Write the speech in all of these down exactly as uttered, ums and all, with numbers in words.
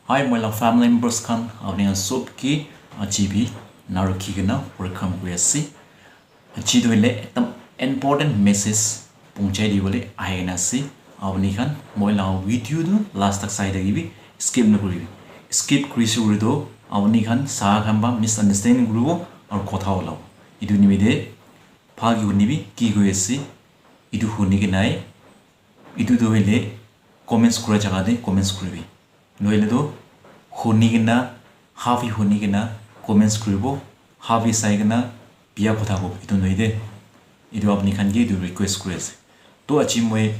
Hi, moi la family members khan, apni khan sob ke aji bi narukhi kena welcome kuri ase. Aji tu hoile ekdam important message punchai dibole ahi kena ase. Apni khan moi la video tu last tak sai thakibi, skip nakuribi. Skip kurise koile tu apni khan sa khan ba misunderstanding kuribo aru kotha olabo. Etu nimite bhal ke hunibi ki koi ase, etu huni ke nai, etu tu hoile comments kura jaga te comments kuribi. Nohoile tu huni kena, half hi huni kena comments kuribo, half hi sai kena biya kotha kobo, etu nohoi de. Etu apni khan ke etu request kuri ase. To aji moi,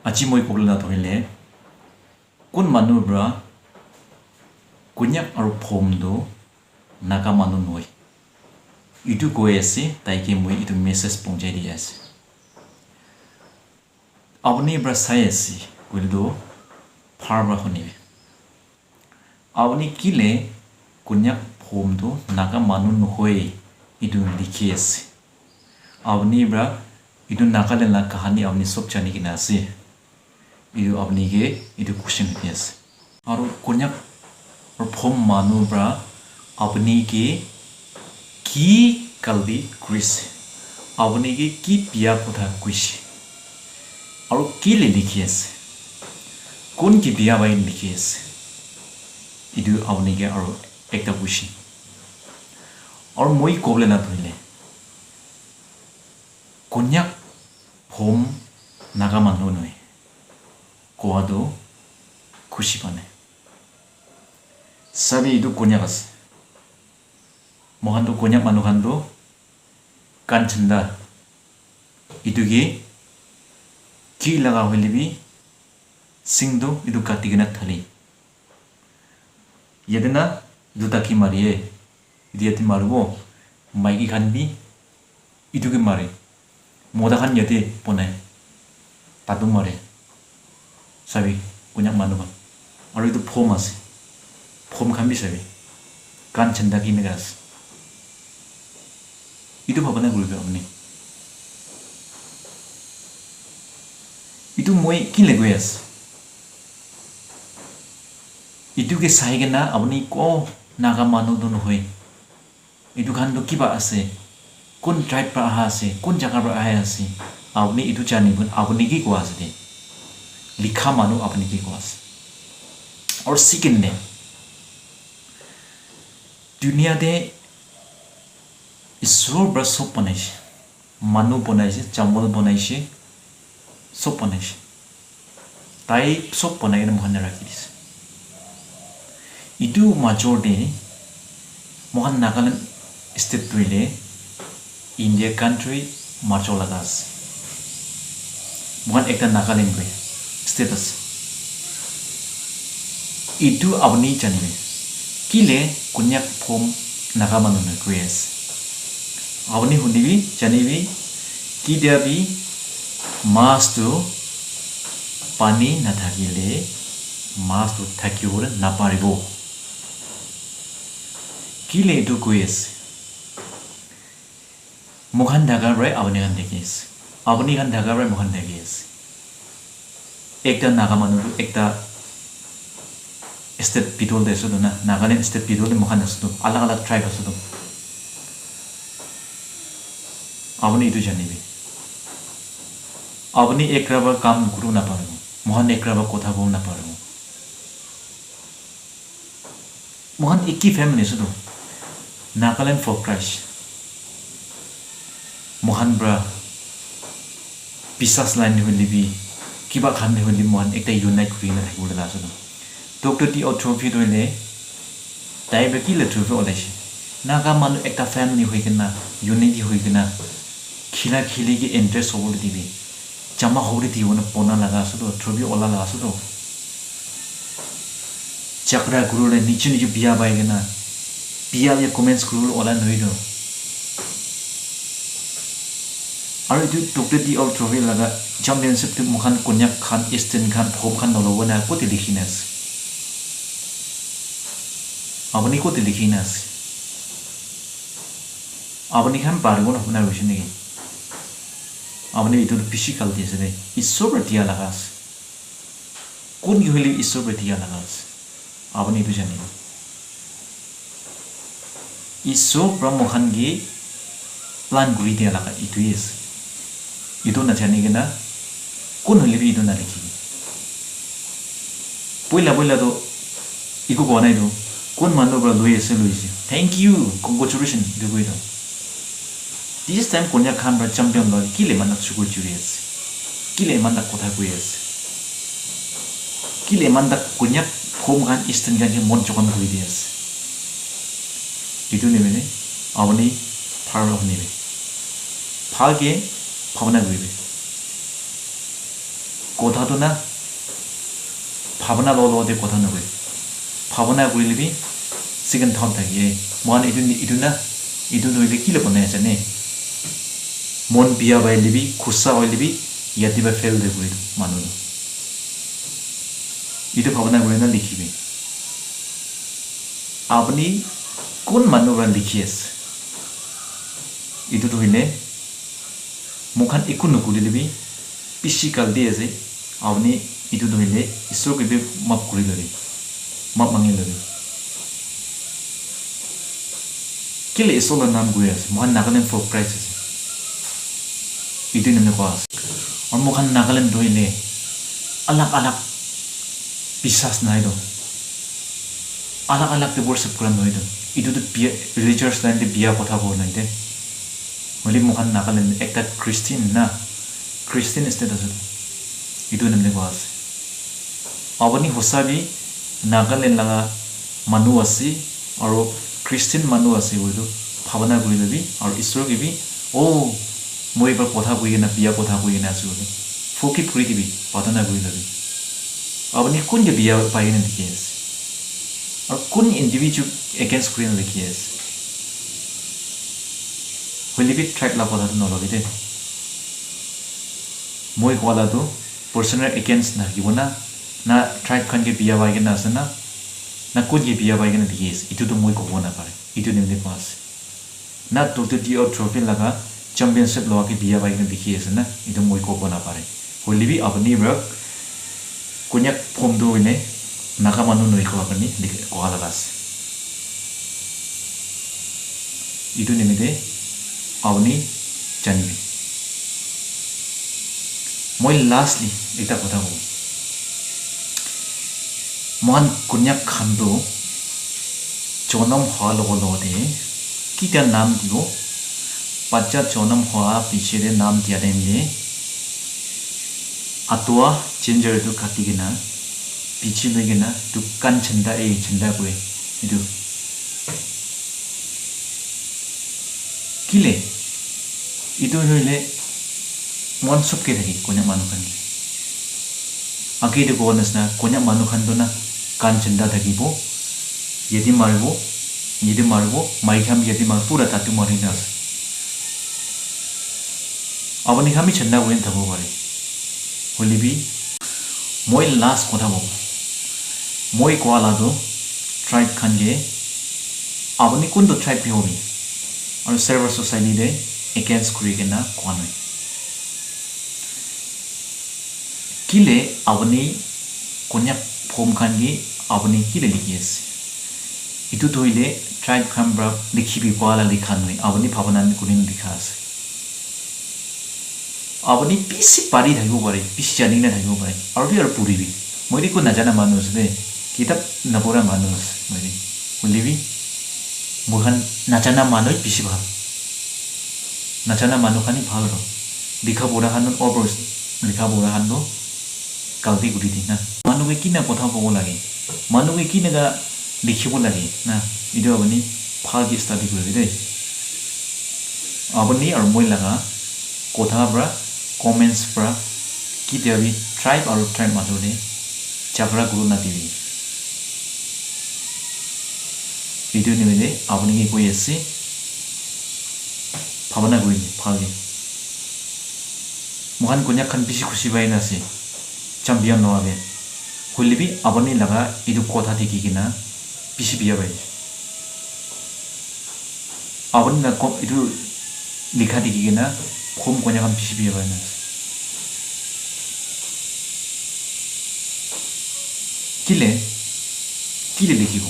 aji moi kobole na tu hoile, kun manu pra Konyak aru Phom tu Naga manu nohoi. Etu koi ase, tai ke moi etu message punchai di ase. Apni pra sai ase, koile tu bhal pra hunibi. Apni kile Konyak Phom tu Naga manu nohoi, etu likhi ase. Apni pra etu Nagaland la kahani apni sob jani kena ase. Etu apni ke etu question hudi ase. Aru Konyak aru Phom manu pra apni ke ki galti kurise? Apni ke ki biya kotha kuise? Aru ki le likhi ase? Kun ki biya bai likhi ase? Etu apni ke aru ekta question. Aru moi kobole na thoile, Konyak Phom Naga manu nohoi. Kowa tu khushi pa nai. Sabi etu Konyak ase. Moikhan tu Konyak manu khan tu kan chanda. Etu ke ki laga hoile bi sing tu etu kati kena thali. Yate na duta ki mari e. Etu yate maribo. Maiki khan bi etu ke mare. Mota khan yate bonai. Tatu mare. Sabi, Konyak manu khan. Aru etu Phom ase. Phom khan bi sabi. Kan chanda ki eneka ase. Etu bhabana kuribi apni. Etu moi ki le koi ase? Etu ke sai kena apni ko Naga manu tu nohoi. Etu khan tu kiba ase? Kun tribe pra aha ase? Kun jaga pra aha ase? Apni etu jani bo, apni ki koa ase de? Likha manu apni ki koa ase? Aru second de, dunia te Isor pra sob banaise. Manu banaise, jangol banaise, sob banaise. Tai sob banai kena moikhan ke rakhi dise. Etu major te moikhan Nagaland state tu hoile India country major laga ase. Moikhan ekta Nagaland koi state ase. Etu apuni janibi. Kile Konyak Phom Naga manu nokoi ase. Apuni hunibi, janibi, ketia bi mas tu pani nathakile mas tu thakibole naparibo. Kile etu koi ase? Moikhan thaka para apuni khan thaki ase. Apuni khan thaka para moikhan thaki ase. Ekta Naga manu tu ekta state bhitor te ase tu na, Nagaland state bhitor te moikhan ase tu, alag alag tribe ase tu. Apuni etu janibi. Apuni ekra para kam kuri naparibo. Moikhan ekra para kotha kuri naparibo. Moikhan eki family ase tu. Nagaland for Christ. Moikhan para bisas line te hoile bi, kiba khan te hoile bi moikhan ekta unite kuri kena thakibole la ase tu. Doctor T L Trophy tu hoile, tai para ki la trophy olaise? Naga manu ekta family hoi kena, unity hoi kena, khila khili ke interest hobole dibi. Jama hobole dibo na bona laga ase tu, trophy ola laga ase tu. Jhagra kuribole niche niche biya pai kena, biya biya comments kuribole ola nohoi tu. Aru etu Doctor T L Trophy laga championship tu moikhan Konyak khan, Eastern khan, Phom khan nolobo na kote likhi na ase? Apuni kote likhi na ase? Apuni khan paribo na huna hoise naki? Apuni etu bishi galti ase de. Isor para diya laga ase. Kun ke hoile Isor para diya laga ase. Apuni etu janibo. Isor para moikhan ke plan kuri dia laga etu he ase. Etu najani kena kun hoile bi etu nalikhi. Poila poila toh eku koa nai toh kun manu para loi ase loi ase. Thank you, congratulations etu koi toh. This time Konyak khan para champion loi kile manu chukur churi ase. Kile iman tak kotha koi ase. Kile iman tak Konyak phom khan Eastern khan ke mon chokam kuri di ase. Etu nimite apuni bhal hunibi. Bhal ke bhabna kuribi. Kotha tu na bhabna lo lo de kotha na koi. Bhabna kurile bi second thought thaki. Mohan etu etu na etu noile kile banai ase ne. Mon biya bai lebi, khusa bai lebi, yate ba fail de koi manu tu. Etu bhabna kuri na likhibi. Apuni kun manu para likhi ase? Etu tu hoile moikhan eku nokuri lebi bishi galti ase. Apuni etu tu hoile Isor ke bi maaf kuri lobi. Maaf mangi lobi. Kile Isor la naam koi ase? Moikhan Nagaland for Christ ase. Etu nimite koa ase. Aru moikhan Nagaland tu hoile alag alag biswas nai toh. Alag alag te worship kura nohoi toh. Etu tu biya, religious line te biya kotha kobo nai te. Hoile moikhan Nagaland ekta Christian na, Christian state ase toh. Etu nimite koa ase. Apuni hosa bi Nagaland laga manu ase, aru Christian manu ase koile toh bhabna kuri lobi, aru Isor ke bi, oh, moi para kotha koi kena, biya kotha koi kena ase koile forgive kuri dibi, pratana kuri lobi. Apuni kun ke biya pai kena dikhi ase? Aru kun individual against kuri kena dikhi ase? Hoile bi tribe la kotha tu nolobi de. Moi koa la tu personal against na thakibo na, na tribe khan ke biya pai kena ase na, na kun ke biya pai kena dikhi ase, etu tu moi kobo na pare. Etu nimite koa ase. Na total D O trophy laga championship loa ke biya pai kena dikhi ase na, etu moi kobo na pare. Hoile bi apuni para Konyak phom tu hoile Naga manu nohoi koa karne likhi, koa laga ase. Etu nimite apuni janibi. Moi lastly ekta kotha kobo. Moikhan Konyak khan tu jonam hoa logo logo te kita naam dibo? Bacha jonam hoa piche te naam dia time te atua ginger tu kati kena piche loi kena tu kan chanda e chanda koi etu. Kile? Etu hoile moikhan sob ke thake Konyak manu khan ke. Age te koa nisna Konyak manu khan tu na kan chanda thakibo, yate maribo, yate maribo, maiki khan bi yate maribo, pura tattoo mari na ase. Apuni khan bi chanda kuri na thabo pare. Hoile bi moi last kotha kobo. Moi koa la tu tribe khan ke apuni kuntu tribe bi hobi aru silver society te against kuri kena koa nai. Kile apuni Konyak phom khan ke apuni kile likhi ase? Etu tu hoile tribe khan para likhi bi koa la likha nohoi, apuni bhabana kuri na likha ase. Apuni bishi pari thakibo pare, bishi jani kena thakibo pare, aru bi aru puri bi. Moi bi ekko najana manu ase de, kitab napura manu ase moi bi. Hoile bi moikhan najana manu bishi bhal. Najana manu khan hi bhal aro. Likha pura khan toh over, likha pura khan toh galti kuri di na. Manu ke kina kotha kobo lage, manu ke kina ka likhibo lage na, etu apuni bhal ke study kuri de. Apuni aru moi laga kotha para, comments para, ketia bi tribe aru tribe major te jhagara kuri na dibi. Etu nimite apuni ke koi ase, bhabana kuri bhal ke. Moikhan Konyak khan bishi khushi pai na ase, champion loa ke. Hoile bi apuni laga etu kotha dikhi kena bishi biya pai ase. Apuni na ko-, etu likha dikhi kena kom Konyak khan bishi biya pai na ase. Kile, kile likhibo?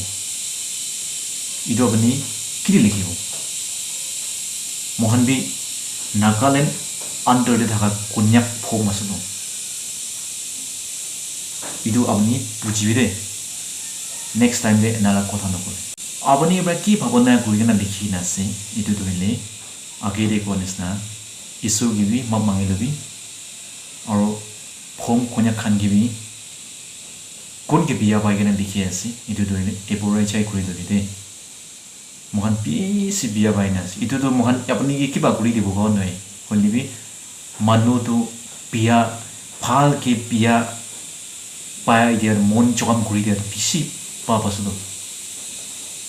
Etu apuni kile likhibo? Mohan bi Nagaland under te thaka Konyak phom ase toh. Etu apuni bujibi de. Next time te enala kotha nokore. Apuni pra ki bhabona kuri kena likhi kena ase, etu tu hoile age te koa nisna, Isu ke bi map mangi lobi, aro phom Konyak khan ke bi kun ke biya pai kena likhi ase, etu tu hoile apologize kuri lobi de. Moikhan bishi biya pai na ase. Etu tu moikhan apuni ke kiba kuri dibo koa nohoi. Hoile bi manu tu biya, bhal ke biya paya dia mon chokam kuri dia tu bishi pap ase tu.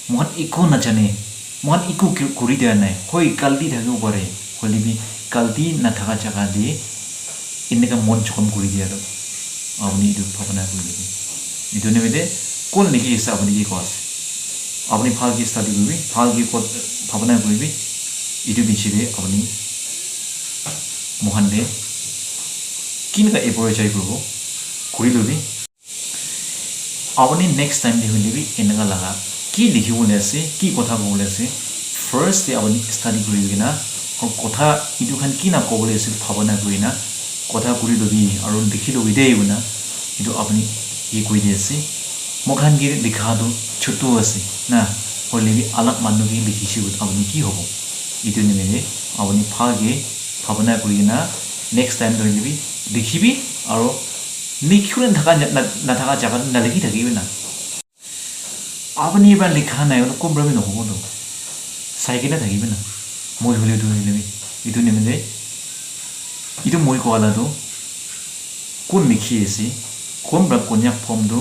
Moikhan eku najane, moikhan eku ki-, kuri dia nai. Hoi, galti thakibo pare. Hoile bi galti nathaka jaga te eneka mon chokam kuri dia tu. Apuni etu bhabona kuri lobi. Etu nimite kon likhi ase apuni ke koa ase. Apuni bhal ke study kuribi, bhal ke kot bhabona kuribi. Etu bishi te apuni moikhan te kineka apologize kuribo, kuri lobi. Apuni next time te hoile bi eneka laga ki likhi bole ase, ki kotha kobole ase, first te apuni study kuri kena, aru kotha etu khan ki na kobole ase bhabona kuri na, kotha kuri lobi aru likhi lobi de koina, etu apuni ye koi di ase. Moikhan ke likha tu chotu ase na, hoile bi alag manu ke likhise koile apuni ki hobo? Etu nimite apuni bhal ke bhabona kuri kena next time tu hoile bi likhibi aru likhi kena thaka na, na, nathaka jaga te nalikhi thakibi na. Apuni pra likha nai, hoile kon pra bi nohobo toh. Sai kena thakibi na. Moi hoile tu hoile bi. Etu nimite, etu moi koa la tu, kon likhi ase, kon pra Konyak phom tu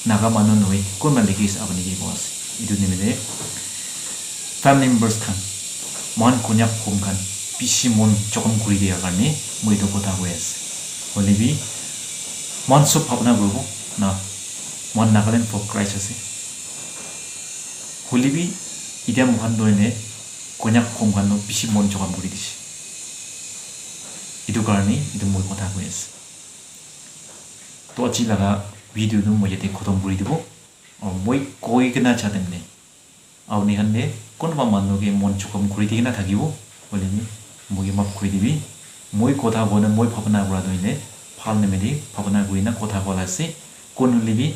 Naga manu nohoi, kon pra likhi ase apuni ke koa ase. Etu nimite family members khan, moikhan Konyak phom khan bishi mon chokam kuri dia karne moi etu kotha koi ase. Hoile bi moikhan sob bhabona kuribo na, moikhan Nagaland for Christ ase. Hoile bi etia moikhan tu ene Konyak phom khan tu bishi mon chokam kuri dise. Etu karne etu moi kotha koi ase. To aji laga video tu moi yate khotom kuri dibo. Aru moi koi kena chatem ne, apuni khan te kunuba manu ke mon chokam kuri di kena thakibo, hoile bi moi ke maaf kuri dibi. Moi kotha koina moi bhabona kura tu hoile bhal nimite bhabona kuri na kotha kola ase. Kun hoile bi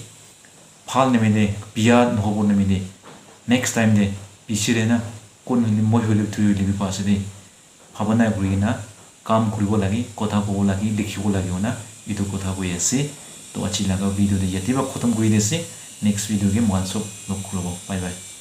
bhal nimite, biya nohobo nimite, next time te bishi de na, kun hoile moi hoile tu hoile bi pa ase de. Bhabona kuri kena kam kuribo lage, kotha kobo lage, likhibo lage hoina etu kotha koi ase. To aji laga video tu yate pra khotom kuri di ase. Next video ke moikhan sob log kuribo. Bye bye.